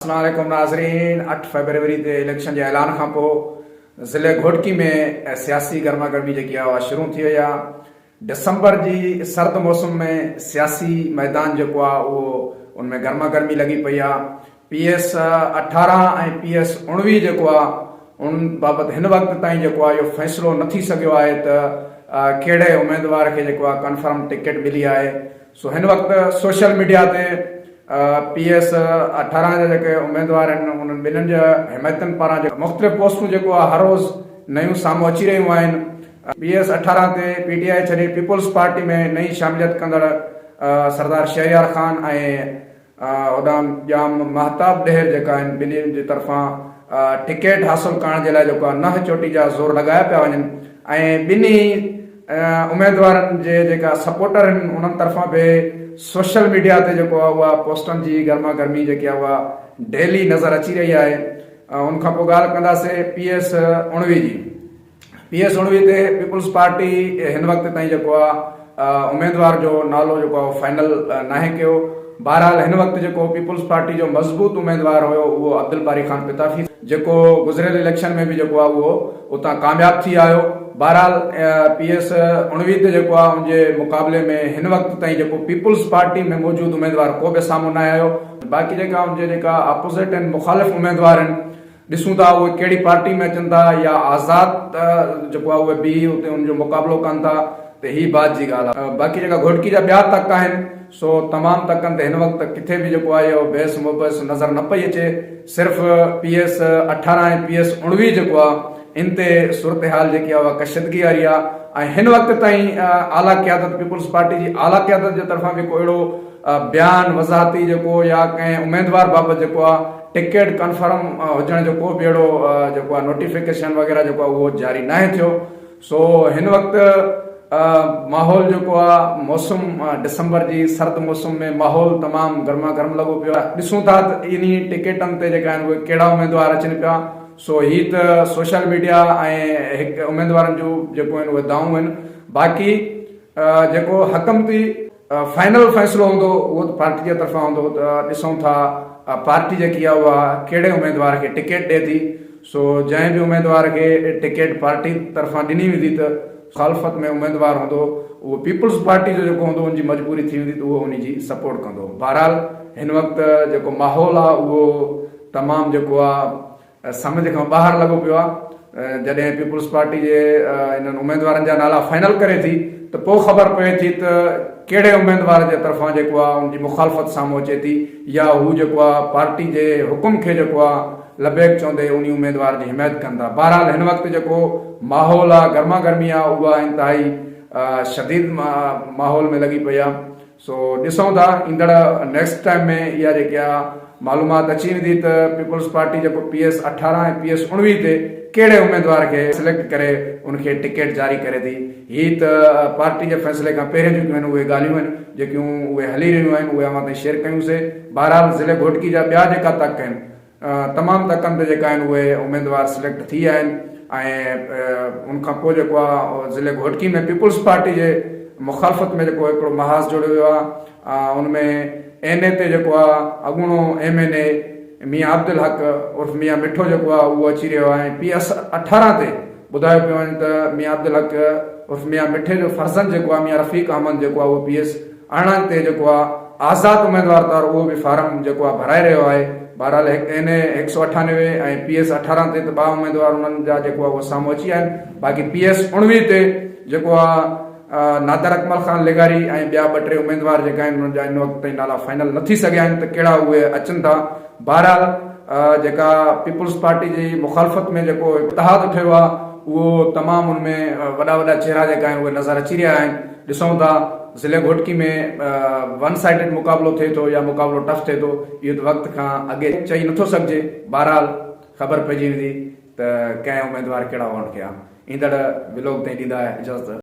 اسلام عليڪم ناظرين اٺ فيبروري تي اليڪشن جي اعلان کان پوء ضلعي گهوٽڪي ۾ سياسي گرما گرمي جيڪي آهي اها شروع ٿي وئي آهي ڊسمبر جي سرد موسم ۾ سياسي ميدان جيڪو آهي اهو ان ۾ گرما گرمي لڳي پئي آهي پي ايس 18 ۽ پي ايس 19 جيڪو آهي ان بابت هن وقت تائين جيڪو آهي اهو فيصلو نه ٿي سگهيو آهي ته ڪهڙي اميدوار کي جيڪو آهي ڪنفرم ٽڪيٽ ملي آهي سو هن وقت سوشل ميڊيا تي پي ايس 18 جا جيڪي اميدوار آهن انهن ٻنهن جا حمايتن پاران جيڪا مختلف پوسٽون جيڪو آهي هر روز نيون سامهون اچي رهيون آهن. پي ايس 18 تي پي ٽي آء ڇڏي پيپلز پارٽي ۾ نئين شامليت ڪندڙ سردار شهريار خان ۽ هوڏانهن ڄام مهتاب ڏهر جيڪا آهن ٻنهي جي طرفان ٽڪيٽ حاصل ڪرڻ جي لاء جيڪو آهي ننهن چوٽي جا زور لڳايا پيا وڃن ۽ ٻنهي اميدوارن جي جيڪا سپورٽر آهن انهن طرفان به سوشل ميڊيا تي جيڪو آهي اها پوسٽن جي گرما گرمي جيڪي آهي اها ڊيلي نظر اچي رهي آهي ان کان پوء ڳالهه ڪنداسين پي ايس 19 جي پي ايس 19 تي پيپلز پارٽي هن وقت تائين جيڪو آهي اميدوار جو نالو جيڪو آهي فائنل ناهي ڪيو. بهرحال هن وقت جيڪو پيپلز پارٽي جو مضبوط اميدوار هيو اهو عبدالباري خان پتافي جيڪو گذريل اليڪشن ۾ به جيڪو آهي اهو اتان ڪامياب ٿي آيو. بهرحال پي ايس 19 تي جيڪو آهي ان جي مقابلي ۾ هن وقت تائين جيڪو پيپلز پارٽي ۾ موجود اميدوار ڪو به سامهون ناهي آيو. باقي جيڪا ان جي جيڪا اپوزٽ آهن مخالف اميدوار آهن ڏسون ٿا اهي ڪهڙي پارٽي ۾ اچن ٿا يا آزاد جيڪو آهي اهي بيهي اتي ان جو مقابلو ڪن ٿا ته هي بعد جي ڳالهه آهي باقي جيڪا گهوٽڪي جا ٻيا تڪ آهن سو تمام تڪن تي هن وقت ڪٿي به جيڪو آهي اهو بحث مبحث نظر نه پئي اچي صرف پي ايس 18 ۽ پي ايس 19 جيڪو آهي ان تي صورتحال جيڪي آهي اها ڪشدگي واري آهي ۽ هن وقت تائين اعليٰ قيادت پيپلز پارٽي جي اعليٰ قيادت جي طرفان به ڪو اهڙو بيان وضاحتي جيڪو يا ڪنهن اميدوار بابت جيڪو آهي ٽڪيٽ ڪنفرم هجڻ جو ڪو به اهڙو جيڪو آهي نوٽيفڪيشن وغيره جيڪو آهي اهو جاري ناهي ٿيو سو هن وقت ماحول جيڪو آهي موسم ڊسمبر جي سرد موسم ۾ ماحول تمام گرما گرم لڳو پيو آهي ڏسون ٿا ته انهي ٽڪيٽن تي جيڪا آهن اهي ڪهڙا اميدوار اچن پيا سو هي ته سوشل ميڊيا ۽ هڪ اميدوارن جون جيڪو آهن اهي دانهون آهن باقي جيڪو حڪمتي فائنل فيصلو هوندو اهو ته پارٽي جي طرفان هوندو ته ڏسون ٿا پارٽي جيڪي آهي اها ڪهڙي اميدوار کي ٽڪيٽ ڏي ٿي سو جنهن به اميدوار کي ٽڪيٽ پارٽي طرفان ڏني ويندي ته مخالفت ۾ اميدوار هوندو اهو پيپلز پارٽي جو جيڪو هوندو ان جي مجبوري ٿي ويندي ته اهو ان جي سپورٽ ڪندو بهرحال هن وقت جيڪو ماحول آهي اهو تمام جيڪو آهي سمجهه کان ٻاهر لڳو پيو آهي، جڏهن پيپلز پارٽي جي انهن اميدوارن جا نالا فائنل ڪري ٿي ته پوء خبر پوي ٿي ته ڪهڙي اميدوار جي طرفان جيڪو آهي ان جي مخالفت سامهون اچي ٿي يا هو جيڪو آهي پارٽي جي حڪم کي جيڪو آهي لبيڪ چوندي انهي اميدوار جي حمايت ڪن ٿا بهرحال هن وقت جيڪو ماحول آهي گرما گرمي آهي اها انتهائي شديد ماحول ۾ لڳي پئي آهي. سو ڏسون ٿا ايندڙ نيڪسٽ ٽائيم ۾ اها جيڪي آ معلومات اچي ويندي ته پيپلز پارٽي جيڪو پي ايس 18 ۽ پي ايس 19 تي ڪهڙي اميدوار کي سليڪٽ ڪري ان کي ٽڪيٽ جاري ڪري ٿي. هي ته پارٽي جي فيصلي کان پهرين جون آهن اهي ڳالهيون آهن جيڪيون اهي هلي رهيون آهن اهي اوهان تائين شيئر ڪيون سي. بهرحال ضلعي گهوٽڪي جا ٻيا جيڪا تڪ آهن تمام تڪن تي جيڪا آهن اهي اميدوار سليڪٽ ٿي ويا آهن ۽ ان کان پوء جيڪو آهي ضلعي گهوٽڪي ۾ پيپلز پارٽي جي مخالفت ۾ جيڪو هڪڙو محاذ جوڙيو ويو آهي ان ۾ اين اي تي جيڪو آهي اڳوڻو ايم اين اي ميان عبدالحق عرف ميان مٺو جيڪو آهي اهو اچي رهيو آهي ۽ پي ايس 18 تي ٻڌايو پيو وڃي ته ميان عبدالحق عرف ميان مٺي جو فرزند جيڪو آهي ميان رفيق احمد جيڪو آهي اهو پي ايس 18 تي جيڪو آ آزاد اميدوار طور اهو به فارم جيڪو آ ڀرائي رهيو آهي بهرحال هڪ اين اي هڪ سو اٺانوي ۽ پي ايس 18 تي ته ٻه اميدوار انهن جا جيڪو آ اهو سامهون اچي ويا آهن باقي پي ايس 19 تي جيڪو آ نادر اڪمل خان لغاري ۽ ٻيا ٻه ٽي اميدوار جيڪا آهن انهن جا ان وقت تائين نالا فائنل نه ٿي سگهيا آهن ته ڪهڙا اهي اچن ٿا بهرحال جيڪا پيپلز پارٽي جي مخالفت ۾ جيڪو اتحاد ٺهيو آ اهو تمام ان ۾ وڏا وڏا چهرا جيڪا آهن اهي نظر اچي رهيا آهن ڏسون ٿا ضلعي گهوٽڪي ۾ ون سائيڊڊ مقابلو ٿئي ٿو يا مقابلو ٽف ٿئي ٿو اهو ته وقت کان اڳي چئي نٿو سگهجي بهرحال خبر پئجي ويندي ته ڪنهن اميدوار ڪهڙا وونٽ ڪيا ايندڙ ولوگ تائين ڏيندا اجازت.